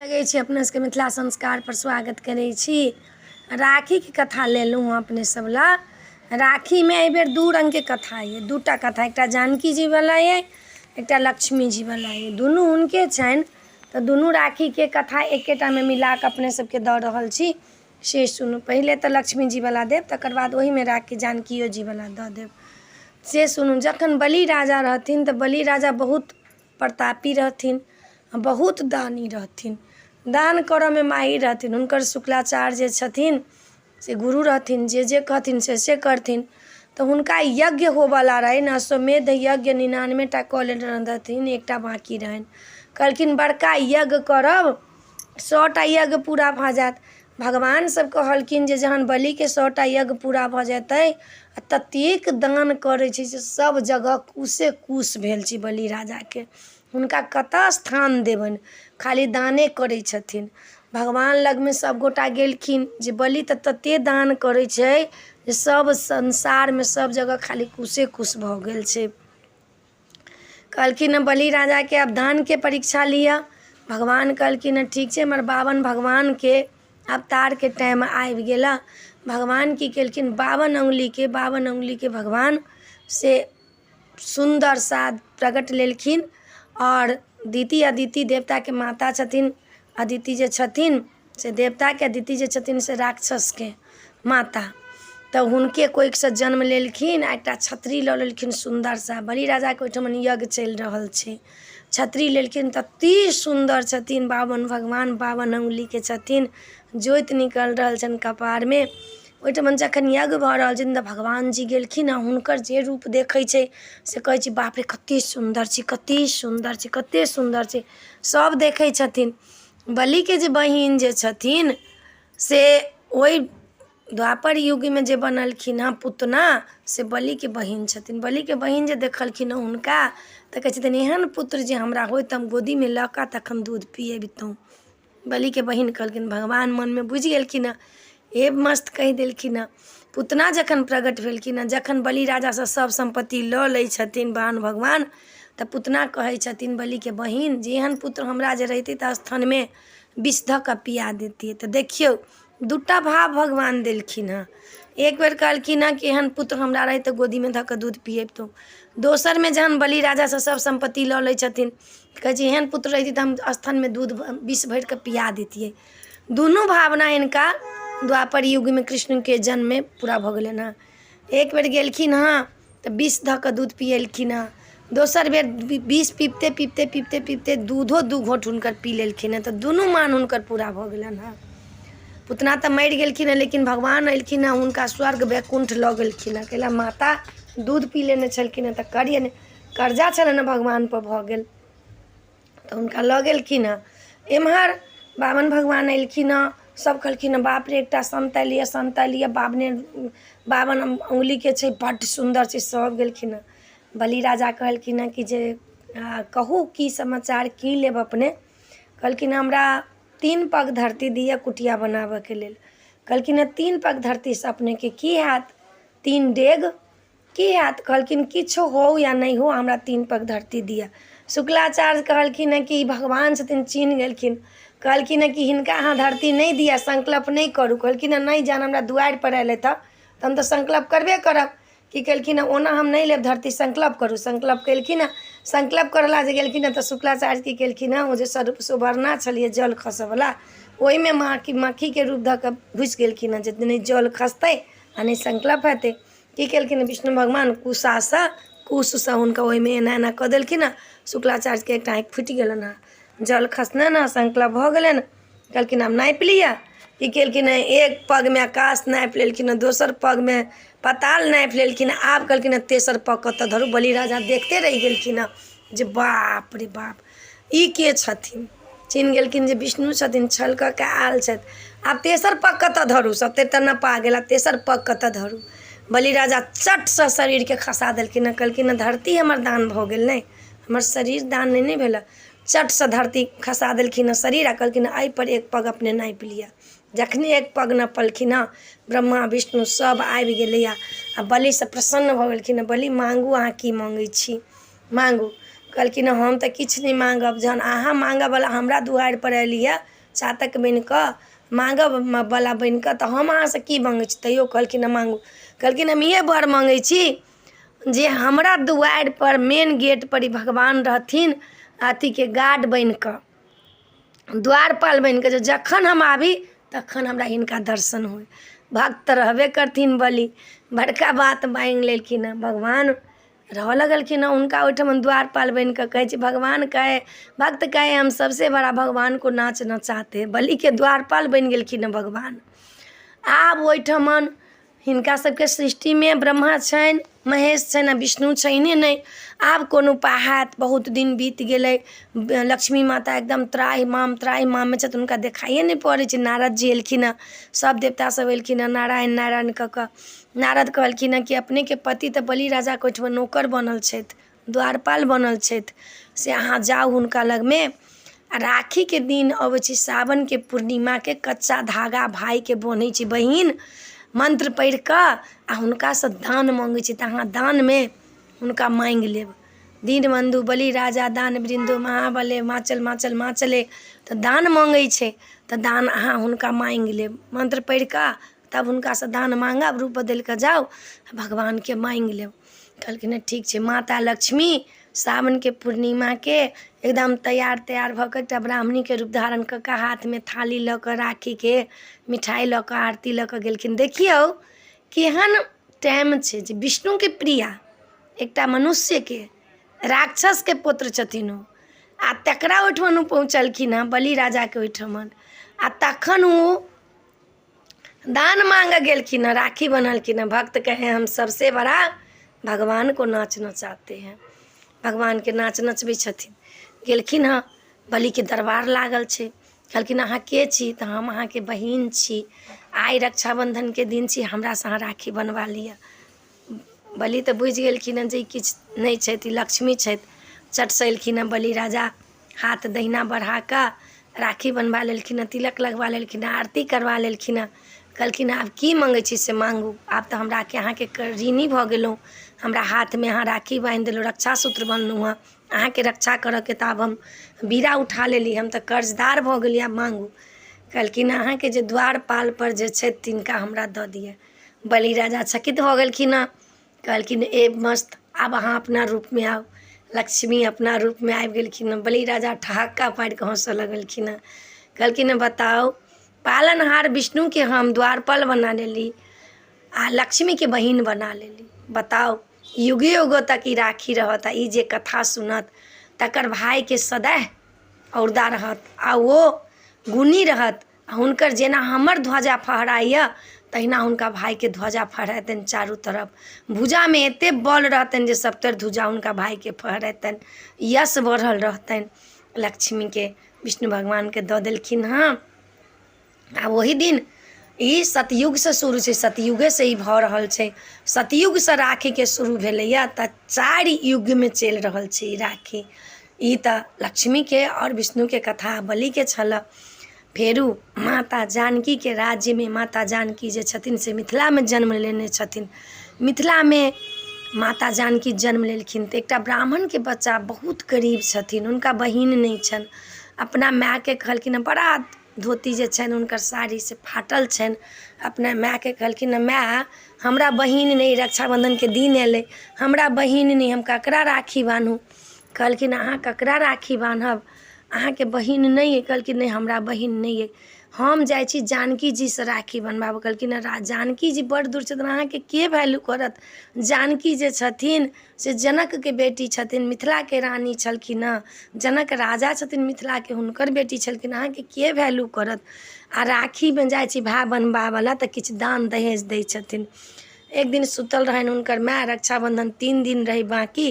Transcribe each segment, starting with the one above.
लगै छी अपना सबके मिथिला संस्कारपर स्वागत करै छी। राखीके कथा लेलहुँ हँ अपने सब लए। राखीमे एहिबेर दू रङ्गके कथा अइ, दू टा कथा, एकटा जानकी जीवला अइ, एकटा लक्ष्मी जीवला अइ। दुनू हुनके छनि, तऽ दुनू राखीके कथा एकेटामे मिलाकऽ अपने सबके दऽ रहल छी, से सुनू। पहिले तऽ लक्ष्मी जीवला देब, तकर बाद ओहिमे राखी जानकियो जीवला दऽ देब, से सुनू। जखन बलि राजा रहथिन तऽ बलि राजा बहुत प्रतापी रहथिन आ बहुत दानी रहथिन। दान करऽमे माहिर रहथिन। हुनकर शुक्राचार्य जे छथिन से गुरु रहथिन, जे जे कहथिन से से करथिन। तऽ हुनका यज्ञ होबऽवला रहनि, अश्वमेध यज्ञ 99 टा कऽ लेने रहथिन, एकटा बाँकी रहनि। कहलखिन बड़का यज्ञ करब, 100 टा यज्ञ पूरा भऽ जायत। भगवान सब कहलखिन जे जहन बलिके 100 टा यज्ञ पूरा भऽ जेतै आ ततेक दान करै छै जे सब जगह कुशे कुश भेल छै बलि राजाके, हुनका कतऽ स्थान देबनि, खाली दाने करै छथिन। भगवान लगमे सब गोटा गेलखिन जे बलि तऽ तते दान करै छै जे सब संसारमे सब जगह खाली कुशे कुश भऽ गेल छै। कहलखिन हँ बलि राजाके आब दानके परीक्षा लिअ। भगवान कहलखिन हँ ठीक छै, हमर 52 भगवानके अवतारके टाइम आबि गेल हँ। भगवान की केलखिन? 52 अङ्गुलीके, 52 अङ्गुलीके भगवान से सुन्दर सा प्रकट लेलखिन। आओर दिति अदिति देवताके माता छथिन। अदिति जे छथिन से देवताके, अदिति जे छथिन से राक्षसके माता। तऽ हुनके कोखिसँ जन्म लेलखिन आ एकटा छतरी लऽ लेलखिन सुन्दर सा। बलि राजाके ओहिठमन यज्ञ चलि रहल छै। छतरी लेलखिन, तते सुन्दर छथिन 52 भगवान, 52 अङ्गुलीके छथिन, ज्योति निकलि रहल छनि कपारमे। ओहिठमन जखन यज्ञ भऽ रहल छनि तऽ भगवान जी गेलखिन आ हुनकर जे रूप देखै छै से कहै छै बाप रे, कते सुन्दर छै, कते सुन्दर छै, कते सुन्दर छै। सब देखै छथिन। बलिके जे बहिन जे छथिन से ओहि द्वापर युगमे जे बनलखिन हँ पूतना, से बलिके बहिन छथिन। बलिके बहिन जे देखलखिन हँ हुनका तऽ कहै छथिन एहन पुत्र जे हमरा होइत तऽ हम गोदीमे लऽ कऽ तखन दूध पियबितहुँ। बलिके बहिन कहलखिन। भगवान मनमे बुझि गेलखिन हँ, हे मस्त कहि देलखिन हँ। पूतना जखन प्रकट भेलखिन हँ, जखन बलि राजासँ सब सम्पत्ति लऽ लै छथिन बाण भगवान, तऽ पूतना कहै छथिन बलिके बहिन जे एहन पुत्र हमरा जे रहितै तऽ स्तनमे विष धऽ कऽ पिया दैतियै। तऽ देखियौ, दूटा भाव भगवान देलखिन हँ। एक बेर कहलखिन हँ कि एहन पुत्र हमरा रहैत तऽ गोदीमे धऽ कऽ दूध पियबितहुँ। दोसरमे जहन बलि राजासँ सब सम्पत्ति लऽ लै छथिन, कहै छै एहन पुत्र रहितै तऽ हम स्तनमे दूध विष भरि कऽ पिया दैतियै। दुनू भावना हिनका द्वापर युगमे कृष्णके जन्ममे पूरा भऽ गेलनि हँ। एक बेर गेलखिन हँ तऽ विष धऽ कऽ दूध पियेलखिन हँ। दोसर बेर विष पीबते पीबते पीबते पीबते दूधो दू घोँट हुनकर पी लेलखिन हँ, तऽ दुनू मान हुनकर पूरा भऽ गेलनि हँ। पूतना तऽ मरि गेलखिन हँ, लेकिन भगवान एलखिन हँ, हुनका स्वर्ग वैकुण्ठ लऽ गेलखिन हँ। कैला माता दूध पी लेने छलखिन हँ तऽ करियनि कर्जा छलनि हँ भगवानपर भऽ गेल, तऽ हुनका लऽ गेलखिन हँ। एम्हर 52 भगवान एलखिन हँ, सब कहलखिन हँ बाप रे, एकटा संत एलैए, संत एलैए, बाभने 52 अङ्गुलीके छै, बड्ड सुन्दर छै। सब गेलखिन हँ। बलि राजा कहलखिन हँ कि जे कहू की समाचार, की लेब अपने? कहलखिन हमरा 3 पग धरती दिअ कुटिया बनाबऽके लेल। कहलखिन हँ 3 पग धरतीसँ अपनेके की हैत, 3 डेग की हैत? कहलखिन किछु हो या नहि हो, हमरा 3 पग धरती दिअ। शुक्लाचार्य कहलखिन हँ कि ई भगवान छथिन, चिन्ह गेलखिन। कहलखिन हँ कि हिनका अहाँ धरती नहि दिअ, संकल्प नहि करू। कहलखिन हँ नहि, जहन हमरा दुआरिपर एलथि हँ तऽ हम तऽ संकल्प करबे करब। की केलखिन हँ? ओना हम नहि लेब धरती, संकल्प करू। संकल्प केलखिन हँ। संकल्प करला जे गेलखिन हँ तऽ शुक्लाचार्य की केलखिन हँ? ओ जे सुवर्णा छलियै जल खसऽवला, ओहिमे माखी माखीके रूप धऽ कऽ घुसि गेलखिन हँ जे नहि जल खसतै आ नहि संकल्प हेतै। की केलखिन विष्णु भगवान? कुशासँ कुशसँ हुनका ओहिमे एना एना कऽ देलखिन हँ। शुक्लाचार्यके एकटा आँखि फुटि गेलनि हँ, जल खसलनि हँ, संकल्प भऽ गेलनि। कहलखिन आब नापि लिअ। की केलखिन हँ? एक पगमे आकाश नापि लेलखिन हँ, दोसर पगमे पताल नापि लेलखिन। आब कहलखिन हँ तेसर पग कतऽ धरू? बलि राजा देखते रहि गेलखिन हँ जे बाप रे बाप, ई के छथिन? चिन्ह गेलखिन जे विष्णु छथिन, छल कऽ के आयल छथि। आब तेसर पग कतऽ धरू? सभतरि तऽ नपा गेल, आब तेसर पग कतऽ धरू? बलि राजा चटसँ शरीरके खसा देलखिन हँ। कहलखिन हँ धरती हमर दान भऽ गेल, नहि हमर शरीर दान नहि ने भेल। चटसँ धरती खसा देलखिन हँ शरीर आ कहलखिन हँ एहिपर एक पग अपने नापि लिअ। जखने एक पग नपलखिन हँ, ब्रह्मा विष्णु सभ आबि गेलैए आ बलिसँ प्रसन्न भऽ गेलखिन हँ। बलि माँगू, अहाँ की मँगै छी माँगू? कहलखिन हम तऽ किछु नहि माँगब, जहन अहाँ माँगऽवला हमरा दुआरिपर एली हँ चातक बनि कऽ माँगऽवला बनि कऽ तऽ हम अहाँसँ की मङ्गै छी? तैयो कहलखिन हँ, माँगू। कहलखिन, हम इएह वर मङ्गै छी जे हमरा दुआरिपर मेन गेटपर ई भगवान रहथिन, अथीके गार्ड बनि कऽ, द्वारपाल बनि कऽ, जे जखन हम आबी तखन हमरा हिनका दर्शन होइ। भक्त तऽ रहबे करथिन बलि, बड़का बात माँगि लेलखिन हँ। भगवान रहऽ लगलखिन हँ हुनका ओहिठाम द्वारपाल बनि कऽ। कहै छै भगवान कहै, भक्त कहै, हम सबसे बड़ा भगवान को नाच नचाते। बलिके द्वारपाल बनि गेलखिन हँ भगवान। आब ओहिठमन हिनका सबके सृष्टिमे ब्रह्मा छनि, महेश छनि आओर विष्णु छनिहे नहि। आब कोन उपाय हैत? बहुत दिन बीत गेलै। लक्ष्मी माता एकदम त्राहि माम त्राहि माममे छथि, हुनका देखाइए नहि पड़ै छै। नारद जी एलखिन हँ, सब देवता सब एलखिन हँ, नारायण नारायण कऽ कऽ। नारद कहलखिन हँ कि अपनेके पति तऽ बलि राजाके ओहिठमा नौकर बनल छथि, द्वारपाल बनल छथि, से अहाँ जाउ हुनका लगमे आ राखीके दिन अबै छै सावनके पूर्णिमाके, कच्चा धागा भायके बन्है छै बहिन मन्त्र पढ़ि कऽ आ हुनकासँ दान मङ्गै छै, तऽ अहाँ दानमे हुनका माङ्गि लेब। दीनबन्धु बलि राजा दान वृन्दो महाबले माचल माचल माचले। तऽ दान मङ्गै छै, तऽ दान अहाँ हुनका माङ्गि लेब मन्त्र पढ़ि कऽ, तब हुनकासँ दान माङ्गब, रूप बदलि कऽ जाउ, भगवानके माङ्गि लेब। कहलखिन हँ, ठीक छै। माता लक्ष्मी सावनके पूर्णिमाके एकदम तैयार तैयार भऽ कऽ एकटा ब्राह्मणीके रूप धारण कऽ कऽ हाथमे थाली लऽ कऽ, राखीके मिठाइ लऽ कऽ, आरती लऽ कऽ गेलखिन। देखियौ केहन टाइम छै जे विष्णुके प्रिया एकटा मनुष्यके, राक्षसके पुत्र छथिन ओ, आ तकरा ओहिठमन ओ पहुँचलखिन हँ, बलि राजाके ओहिठमन, आ तखन ओ दान मांगऽ गेलखिन हँ, राखी बन्हलखिन हँ। भक्त कहे, हम सबसे बड़ा भगवान को नाच नचाते हैं। भगवानके नाच नचबै छथिन। गेलखिन हँ, बलिके दरबार लागल छै। कहलखिन, अहाँ के छी? तऽ हम अहाँके बहिन छी, आइ रक्षाबन्धनके दिन छी, हमरासँ अहाँ राखी बन्हबा लिअ। बलि तऽ बुझि गेलखिन हँ जे ई किछु नहि छथि, ई लक्ष्मी छथि। चटसँ एलखिन हँ बलि राजा, हाथ दहिना बढ़ा कऽ राखी बन्हबा लेलखिन हँ, तिलक लगबा लेलखिन हँ, आरती करबा लेलखिन हँ। कहलखिन, आब की मङ्गै छी से माङ्गू, आब तऽ हमरा अहाँके ऋणी भऽ गेलहुँ। हमरा हाथमे अहाँ राखी बान्हि देलहुँ, रक्षा सूत्र बन्हलहुँ हँ, अहाँके रक्षा करऽके तऽ आब हम बीड़ा उठा लेली, हम तऽ कर्जदार भऽ गेली, आब माङ्गू। कहलखिन, अहाँके जे द्वारपालपर जे छथि तिनका हमरा दऽ दिअ। बलि राजा चकित भऽ गेलखिन हँ। कहलखिन, ए मस्त, आब अहाँ अपना रूपमे आउ। लक्ष्मी अपना रूपमे आबि गेलखिन हँ। बलि राजा ठहक्का पारि कऽ हँसऽ लगलखिन हँ। कहलखिन हँ, बताउ, पालनहार विष्णुके हम द्वारपाल बना लेली आ लक्ष्मीके बहिन बना लेली। बताउ, युगे युगो तक ई राखी रहत आ ई जे कथा सुनत तकर भायके सदैव औरदा रहत आ ओ गुणी रहत आ हुनकर जेना हमर ध्वजा फहराइए तहिना हुनका भायके ध्वजा फहरेतनि। चारू तरफ भुजामे एतेक बल रहतनि जे सभतरि ध्वजा हुनका भायके फहरेतनि, यश बढ़ल रहतनि। लक्ष्मीके विष्णु भगवानके दऽ देलखिन हँ। आ ओहि दिन ई सतयुगसँ शुरू छै, सतयुगेसँ ई भऽ रहल छै। सतयुगसँ राखीके शुरू भेलैए तऽ चारि युगमे चलि रहल छै ई राखी। ई तऽ लक्ष्मीके आओर विष्णुके कथा बलिके छलऽ। फेरो माता जानकीके राज्यमे माता जानकी जे छथिन से मिथिलामे जन्म लेने छथिन। मिथिलामे माता जानकी जन्म लेलखिन तऽ एकटा ब्राह्मणके बच्चा बहुत गरीब छथिन, हुनका बहिन नहि छनि। अपना मायके कहलखिन हँ, बड़ा धोती जे छनि हुनकर साड़ी से फाटल छनि, अपना मायके कहलखिन हँ, माय, हमरा बहिन नहि, रक्षाबन्धनके दिन अयलै, हमरा बहिन नहि, हम ककरा राखी बान्हू? कहलखिन, अहाँ ककरा राखी बान्हब? अहाँके बहिन नहि अइ? कहलखिन, नहि, हमरा बहिन नहि अइ, हम जाइ छी जानकी जीसँ राखी बन्हबाबऽ। कहलखिन, जानकी जी बड़ दूर छथिन, अहाँके के वैल्यू करत? जानकी जे छथिन से जनकके बेटी छथिन, मिथिलाके रानी छलखिन हँ, जनक राजा छथिन मिथिलाके, हुनकर बेटी छलखिन, अहाँके के वैल्यू करत? आ राखीमे जाइ छी भाय बन्हबाबऽ लए तऽ किछु दान दहेज दै छथिन। एक दिन सुतल रहनि हुनकर माय, रक्षाबन्धन 3 दिन रहै बाँकी,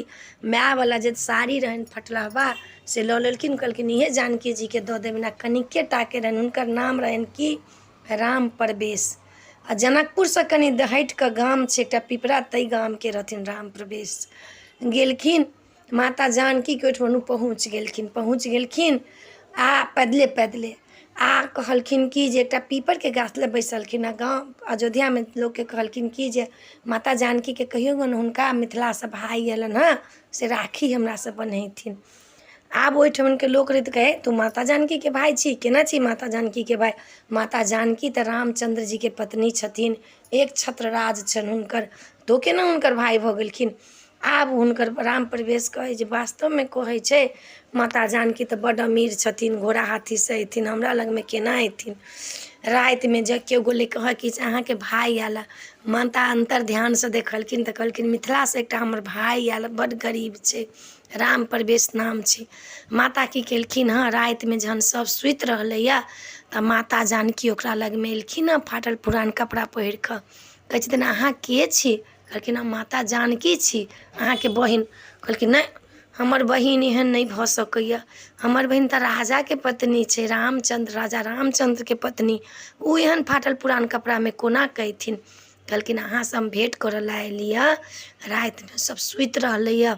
मायवला जे साड़ी रहनि फटलहबा से लऽ लेलखिन। कहलखिन, इहे जानकी जीके दऽ देबनि। आ कनिके टाके रहनि। हुनकर नाम रहनि कि राम प्रवेश, आ जनकपुरसँ कनि हटि कऽ गाम छै एकटा पिपरा, ताहि गामके रहथिन राम प्रवेश। गेलखिन माता जानकीके ओहिठाम पहुँच गेलखिन, पहुँच गेलखिन आ पैदले पैदले, आ कहलखिन कि जे एकटा पीपरके गाछ लग बैसलखिन आ गाँव अयोध्यामे लोकके कहलखिन कि जे माता जानकीके कहियौ गन हुनका मिथिलासँ भाय अयलनि हँ से राखी हमरासँ बन्हेथिन। आब ओहिठमनके लोक रहै तऽ कहै तू माता जानकीके भाय छी केना छी माता जानकीके भाय? माता जानकी तऽ रामचन्द्र जीके पत्नी छथिन, एक छत्र राज छनि हुनकर, तऽ ओ केना हुनकर भाय भऽ गेलखिन? आब हुनकर राम प्रवेश कहै जे वास्तवमे कहै छै माता जानकी तऽ बड्ड अमीर छथिन, घोड़ा हाथीसँ अयथिन, हमरा लगमे केना अयथिन? रातिमे जे केओ गेलै कहऽ कि से अहाँके भाय आयल। माता अन्तर ध्यानसँ देखलखिन तऽ कहलखिन मिथिलासँ एकटा हमर भाय आयल, बड्ड गरीब छै, राम प्रवेश नाम छै। माता की केलखिन हँ, रातिमे जहन सब सुति रहलैए तऽ माता जानकी ओकरा लगमे एलखिन हँ फाटल पुरान कपड़ा पहिर कऽ। कहै छथिन अहाँ के छी? कहलखिन हम माता जानकी छी अहाँके बहिन। कहलखिन नहि, हमर बहिन एहन नहि भऽ सकैए, हमर बहिन तऽ राजाके पत्नी छै, रामचन्द्र राजा रामचन्द्रके पत्नी, ओ एहन फाटल पुरान कपड़ामे कोना कऽ अयथिन? कहलखिन अहाँसँ हम भेँट करऽ लए अयली हँ, रातिमे सब सुति रहलैए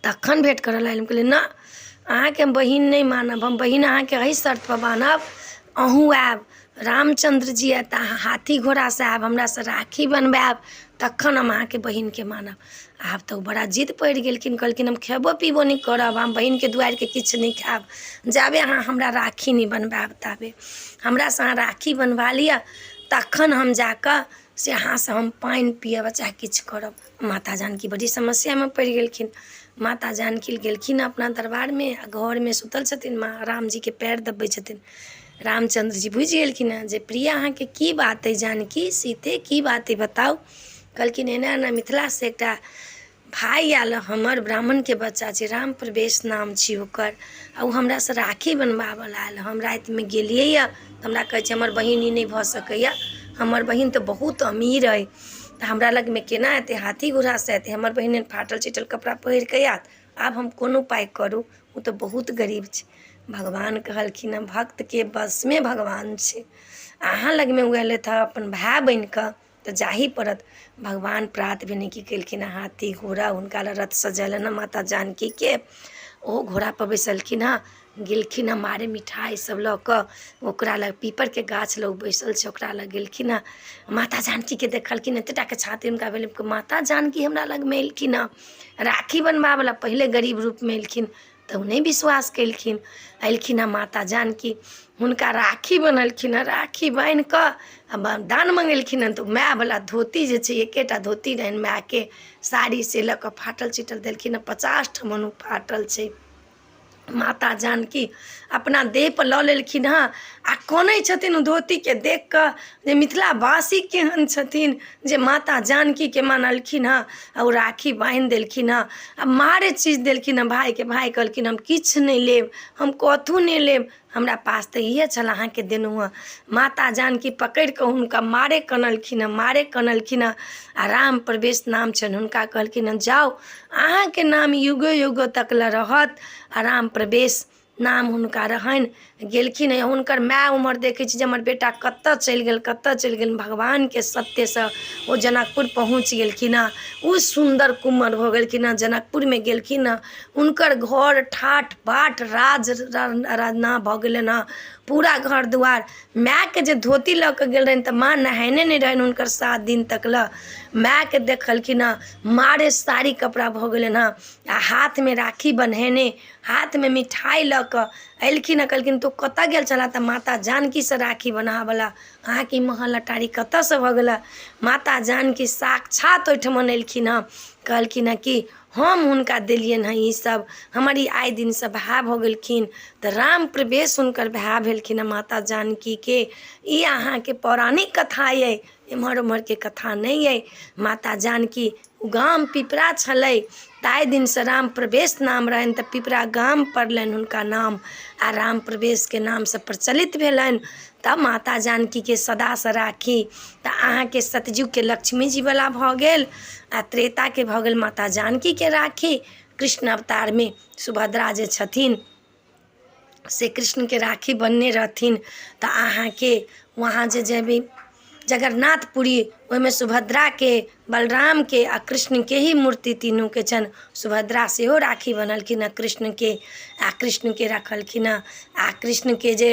तखन भेँट करऽ लए अयली। हम कहलियै नहि, अहाँके हम बहिन नहि मानब, हम बहिन अहाँके एहि शर्तपर मानब, अहूँ आयब, रामचन्द्र जी अयता, अहाँ हाथी घोड़ासँ आयब, हमरासँ राखी बन्हबायब, तखन हम अहाँके बहिनके मानब। आब तऽ ओ बड़ा जिद पड़ि गेलखिन। कहलखिन हम खेबो पीबो नहि करब, हम बहिनके दुआरिके किछु नहि खायब जाबे अहाँ हमरा राखी नहि बन्हबायब, ताबे हमरासँ अहाँ राखी बन्हबा लिअ, तखन हम जा कऽ से अहाँसँ हम पानि पियब चाहे किछु करब। माता जानकी बड़ी समस्यामे पड़ि गेलखिन। माता जानकी गेलखिन अपना दरबारमे आ घरमे सुतल छथिन, माँ रामजीके पयर दबबै छथिन। रामचन्द्र जी बुझि गेलखिन हेँ जे प्रिया अहाँके की बात अइ, जानकी सीते की बात अइ बताउ। कहलखिन एना एना मिथिलासँ एकटा भाय आयल हमर, ब्राह्मणके बच्चा छै, राम प्रवेश नाम छी ओकर, आ ओ हमरासँ राखी बनबाबऽ लए आयल। हम रातिमे गेलियैए तऽ हमरा कहै छै हमर बहिन ई नहि भऽ सकैए, हमर बहिन तऽ बहुत अमीर अइ, तऽ हमरा लगमे केना एतै? हाथी घोड़ासँ एतै, हमर बहिन एहन फाटल चिटल कपड़ा पहिर कऽ आयत? आब हम कोन उपाय करू? ओ तऽ बहुत गरीब छै। भगवान कहलखिन हँ भक्तके वशमे भगवान छै, अहाँ लगमे ओ अयलथि हँ अपन भाय बनि कऽ तऽ जाही पड़त। भगवान प्रात भेने की केलखिन हँ, हाथी घोड़ा हुनका लए रथ सजेलनि हँ माता जानकीके, ओ घोड़ापर बैसलखिन हँ, गेलखिन हँ मारे मिठाइ सब लऽ कऽ ओकरा लग, पीपरके गाछ लग बैसल छै, ओकरा लग गेलखिन हँ। माता जानकीके देखलखिन, एते टाके छाती हुनका भेलनि, माता जानकी हमरा लगमे एलखिन हँ राखी बनबाबऽ लए। पहिले गरीब रूपमे एलखिन तऽ ओ नहि विश्वास केलखिन। अयलखिन हँ माता जानकी, हुनका राखी बन्हलखिन हँ, राखी बान्हि कऽ आ दान मङ्गेलखिन हँ तऽ मायवला धोती जे छै, एकेटा धोती रहनि मायके, साड़ी से लऽ कऽ फाटल चिटल देलखिन हँ, 50 ठमन ओ फाटल छै। माता जानकी अपना देहपर लऽ लेलखिन हँ आ कनै छथिन ओ धोतीके देख कऽ जे मिथिलावासी केहन छथिन जे माता जानकीके मानलखिन हँ आ ओ राखी बान्हि देलखिन हँ आ मारे चीज देलखिन हँ भायके। भाय कहलखिन हम किछु नहि लेब, हम कथू नहि लेब, हमरा पास तऽ इएह छल, अहाँके देलहुँ हँ। माता जानकी पकड़ि कऽ हुनका मारे कनलखिन हँ, मारे कनलखिन हँ आ राम प्रवेश नाम छनि हुनका, कहलखिन हँ जाउ, अहाँके नाम युगो युगो तक लए रहत। आ राम प्रवेश नाम हुनका रहनि। गेलखिन हँ, हुनकर माय उम्हर देखै छी जे हमर बेटा कतऽ चलि गेल, कतऽ चलि गेल। भगवानके सत्यसँ ओ जनकपुर पहुँच गेलखिन हँ, ओ सुन्दर कुमर भऽ गेलखिन हँ। जनकपुरमे गेलखिन हँ, हुनकर घर ठाठ बाट राज राजना भऽ गेलनि हँ पूरा घर दुआरि। मायके जे धोती लऽ कऽ गेल रहनि तऽ माँ नहेने नहि रहनि हुनकर 7 दिन तक लए। मायके देखलखिन हँ, मारे साड़ी कपड़ा भऽ गेलनि हँ आ हाथमे राखी बन्हेने, हाथमे मिठाइ लऽ कऽ अयलखिन हँ। कहलखिन तू कतऽ गेल छलऽ? तऽ माता जानकीसँ राखी बन्हाबऽ लए। अहाँके ई महल अटारी कतऽसँ भऽ गेलै? माता जानकी साक्षात ओहिठमन अयलखिन हँ, कहलखिन हँ कि हम हुनका देलियनि हँ ईसब, हमर ई आइ दिनसँ भाय भऽ गेलखिन। तऽ राम प्रवेश हुनकर भाय भेलखिन हँ माता जानकीके। ई अहाँके पौराणिक कथा अइ, एम्हर ओम्हरके कथा नहि अइ। माता जानकी गाम पिपरा छलै, ताहि दिनसँ राम प्रवेश नाम रहनि तऽ पिपरा गाम पड़लनि हुनका नाम आ राम प्रवेशके नामसँ प्रचलित भेलनि। तब माता जानकीके सदासँ राखी तऽ अहाँके सतयुगके लक्ष्मीजीवला भऽ गेल आ त्रेताके भऽ गेल माता जानकीके राखी। कृष्ण अवतारमे सुभद्रा जे छथिन से कृष्णके राखी बन्हने रहथिन। तऽ अहाँके वहाँ जे जेबै जगरनाथपुरी, ओहिमे सुभद्राके, बलरामके आ कृष्णके ही मूर्ति तीनूके छनि। सुभद्रा सेहो राखी बन्हलखिन हँ कृष्णके आ कृष्णके रखलखिन हँ आ कृष्णके जे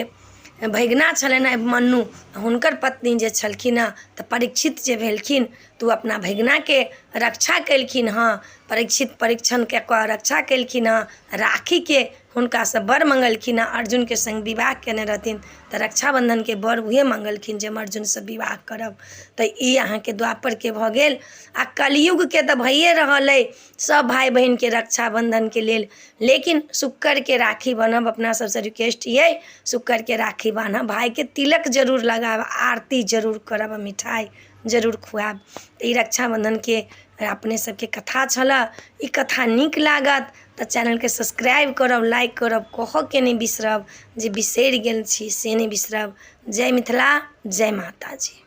भगिना छलनि अभिमन्यु, हुनकर पत्नी जे छलखिन हँ, तऽ परीक्षित जे भेलखिन तऽ ओ अपना भगिनाके रक्षा केलखिन हँ। परीक्षित परीक्षण कए कऽ रक्षा केलखिन हँ। राखीके हुनकासँ वर मङ्गलखिन हँ। अर्जुनके सङ्ग विवाह केने रहथिन, तऽ रक्षाबन्धनके वर उएह मङ्गलखिन जे हम अर्जुनसँ विवाह करब। तऽ ई अहाँके द्वापरके भऽ गेल। आ कलयुगके तऽ भइए रहल अइ सभ भाय बहिनके रक्षाबन्धनके लेल, लेकिन शुक्रके राखी बान्हब, अपना सभसँ रिक्वेस्ट अइ, शुक्रके राखी बान्हब, भायके तिलक जरूर लगायब, आरती जरूर करब आ मिठाइ जरूर खुआयब। तऽ ई रक्षाबन्धनके अपने सभके कथा छलऽ। ई कथा नीक लागत तऽ चैनलके सब्सक्राइब करब, लाइक करब, कहऽके नहि बिसरब, जे बिसरि गेल छी से नहि बिसरब। जय मिथिला, जय माताजी।